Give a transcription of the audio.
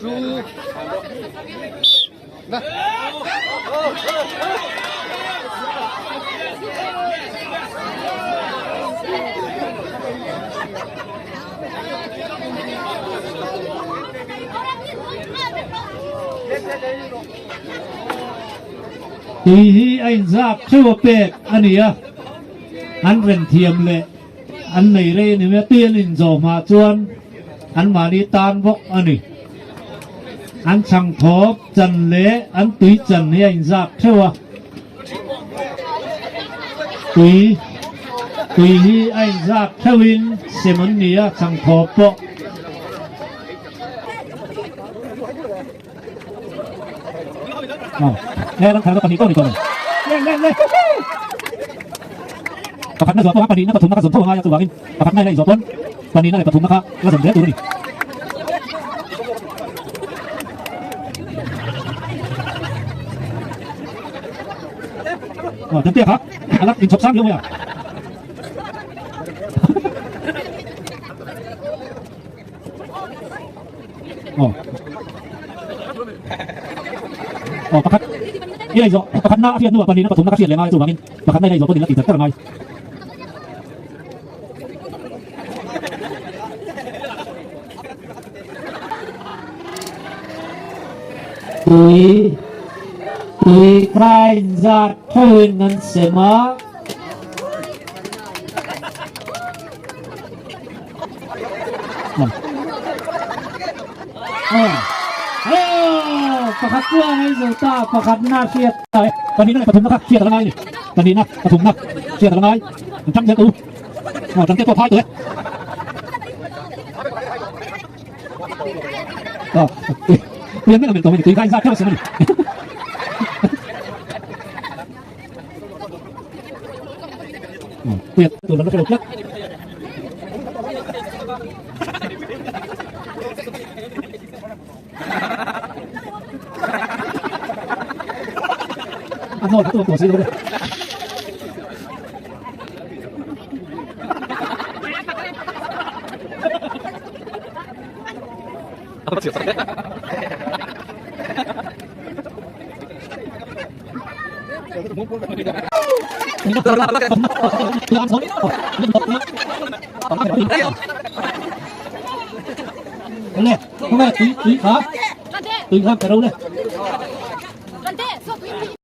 Tui hi a inzak theuh a pek a ni a, an ren thiam leh an nei rei a ni mai a, tui an inzawh hma chuan anmahni tan bawk a ni. An chhangthawp chan leh an tui chan hi a inzak theuh a, tui tui hi a inzak theuhin sem an ni a, chhangthawp pawh. Pakhatna zawh pawh a pahnihna pathumna kha zawm tho a ngai a, chuvangin pakhatna hi la inzawh pawn pahnihna leh pathumna kha la zawm zel tur a ni. Aw Tantea kha a la inchhawp sang viau mai a. Aw. Aw pakhat i lei zawh pakhat na a hriat hnuah pahnihna pathumna ka hriat leh ngai chuvangin pakhat na i lei zawh pawhin i la tih chat chat a ngai. Tui tui krain zat theuhin an sem a. Pakhat chuan ei zo ta pakhat na hriat ta e pahnihna leh pathumna kha hriat a la ngai a ni pahnihna pathumna hriat a la ngai an chang zel tawh u aw changte pawh a phai tawh e aw tui an melh a melh tawh mai a ni tui kha a inzat theuh a sem a ni. Tui kha tui kha pe ro le.